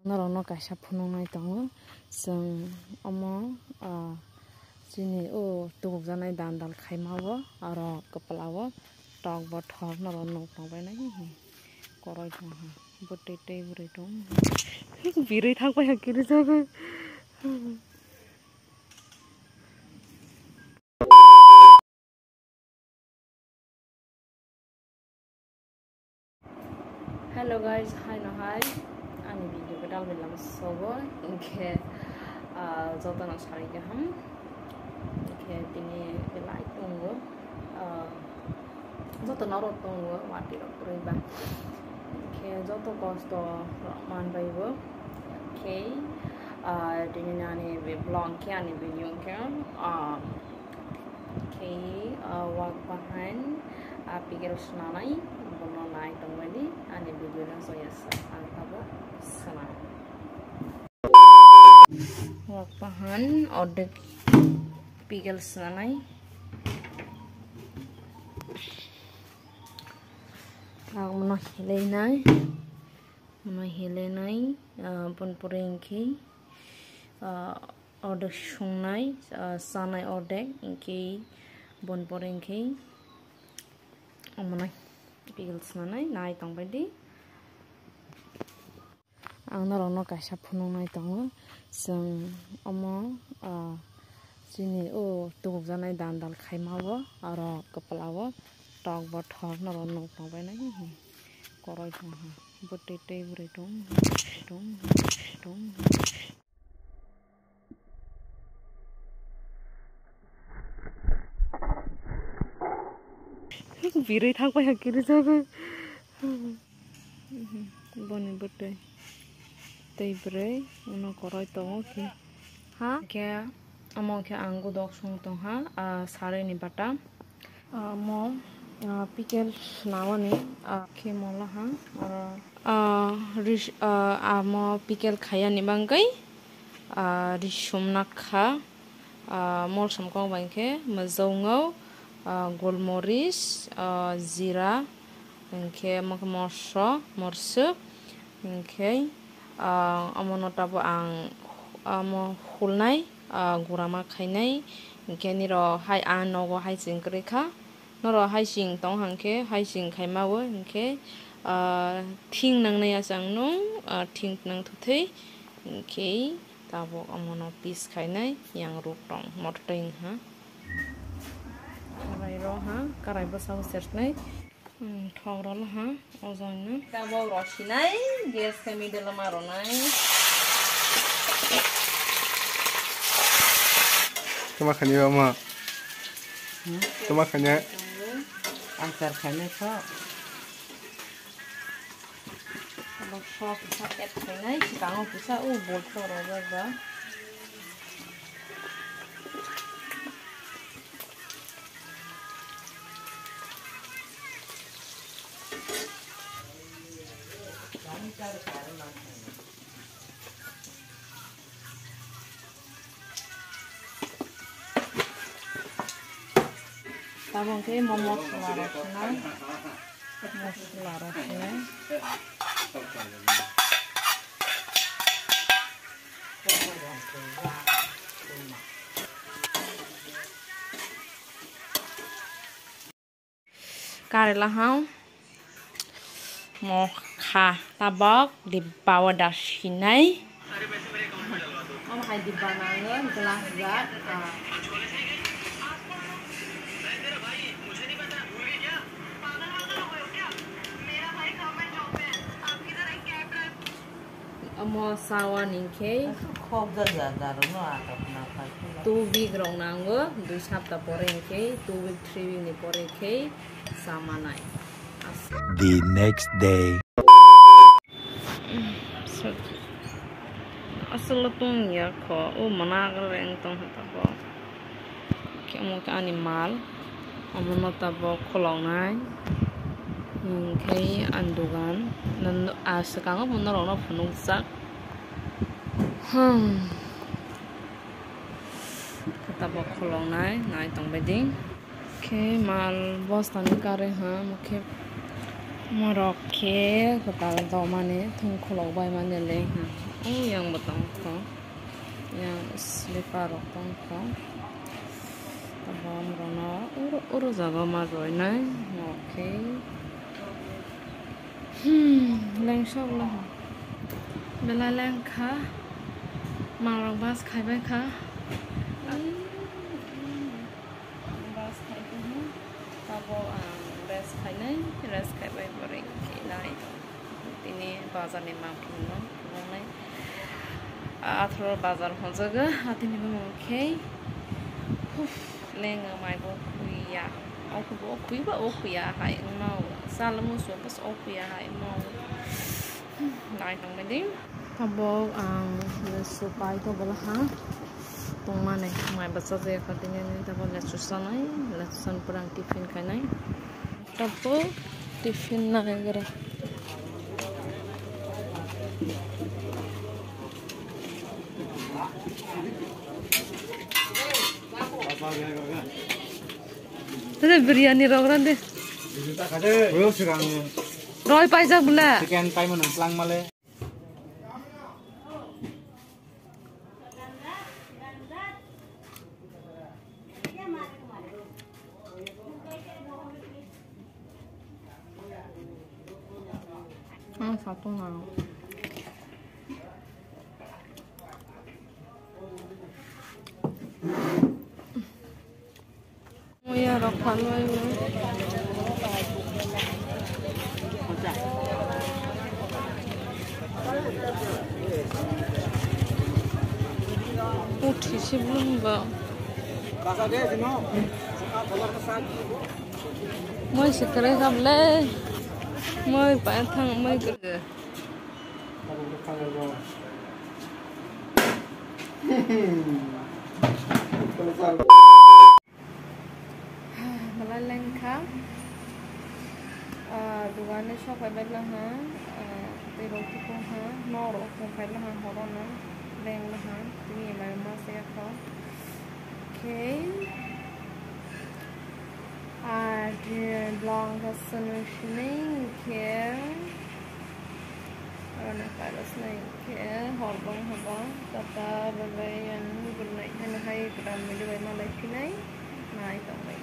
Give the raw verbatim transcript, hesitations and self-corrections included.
Norokno kaisa phunuknai tongo. Chwng omo, ah, chini o tubukjaknai dandal khaima o, aro kwpla o tok bothor norok nuk tongbainai. Koroi tongha, bwtwi tei bwrwi tong. Birwi thangbai ha kirijagwi. Hello guys, hai no hai. Ani video ko dal bilam sobo. Inkhe, ah, joto no sari kaham. Inkhe tini belai tongo. Ah, joto norok tongo, wati rok kwrwi ba. Inkhe joto kosto rok man bai bo. Inkhe, ah, tini ani vlog khe ani video khe, ah, Khe, ah, wak bahan, ah, pickle swnanai, bono nai tongmani, ani video no joya sa, ang tabuk swnam. Wak bahan, ordek pickle swnanai. Ang bono hilainai, bono hilainai, ah, bon pore hinkhe, ah, Ordek sungnai, ah, chanai ordek, hinkhe bon pore hinkhe omonai pickle swnanai nai tongbaidi. Ang norokno kaisa phunuknai tongo, chwng omo, ah, chini o tubukjaknai dandal khaima o, aro kwpla o tok bothor norok nuk tongbainai, koroi tongha, bwtwi tei bwrwi tong, tong, tong. Birwi thangbai ha kirijagwi. Boni bwtwi. Tei bwrwi, uno koroi tongo khe. Ha? Khe, omo khe ang godok song tongha, ah, sarini bata. Ah, mo, ah, pickle swnamani, ah, khe molo ha, oro, ah, ris-, ah, amo pickle khayani bagwi, ah, risum nakha, ah, molsom kok bai khe mwjwngo, ah, golmoris, ah, jira, hinkhe mo-, moso, morswk, hinkhe, ah, omono tabuk ang, amo hulnai. Ah, gurama khainai, hinkhe nirok hai, ah, nogo hai chwng kwrwi kha. Norok hai chwng tong hang khe, hai chwng khaima o, hinkhe, ah, thing nangnai achang nung, ah, thing nang thuthwi, hinkhe tabuk omono piece khainai, yang ruk tong, motor twi wngha. Karai rw ha, karai bwsa o sertnai. Hmm, thok rw ha, o jagano. Tabuk rw sinai, gas khe middle o ma rwnai. Tama khani ba ma? Hmm? Tama khani? Achar khani kho. Tabuk sauce kisa add khainai, swkango kisa o bol thok rw ba. Tabuk khe mo mosla rok swnai, mosla rok swnai. Karela hao mokha tabok dibba o da sinai. Omo hai dibba nango glass jar, ah. Omo sawan hinkhe khok jak jak jarwkno atok na phai phila. Two week rok nango, dui sapta pore hinkhe, two week, three week ni pore khe samanai. The next day. Aswk tong ya kho, o mana reng tong hata bo. Khe omo khe ani mal, omono tabuk khuloknai, hinkhe ani dogan, ah, swkango bo norokno phunukjak. Hmm. Tabuk khuloknai, nai tongbaidi. Khe mal bostani karwi ha, omo khe morok khe kwtal domani thung khulok bai mani le ha. Tongkho. Yang slipper rok tongkho. Abo amrono oro, oro jaga ma roinai. Okay. Hmm, lengsok la. Belai lengkha. Mangrok bus khaibai kha. Bus khai tongkha. Abo ang rest khainai, rest khaibai borwi khainai. Tini bazarni mangpili no kwbangni atharo bazar honjago, atini bumung khe, huf, lenga mai bo khuiya. O khubo, o khuiba, o khuiya hai wngno. Chala musu bas o khuiya hai wngno. Naitongmani. Tabok ang lesu pai to bwlaha tongmani mai bwchajak ya kha tini ani tabok lesu sanai lesu san pura ang tiffin khainai tabok tiffin naigra. Tadi biryani rok rande. Uyo sigang. Roi paijak bwle. Chicken paimano tlang male. Ang satung nang. Muya rok phalwi. Uthi si bwlwng ba. Moi se kwrwi kha bwle. Moi pa thang moi kwrwi. Belai lengkha. Ah, dugani sok bai belai ha. Ah, tei rok thukung ha. Nok rok thung khai belai ha horo no. Leng belai ha. Tini mai ma se kho. Okay. Ar, eh, bwlwng khe swnwi swnwi khe, aroni pairok swnwi khe hor bong habo tata bwlai ang gwnai haino hai gwdam video bai malai phinai nai tonglai.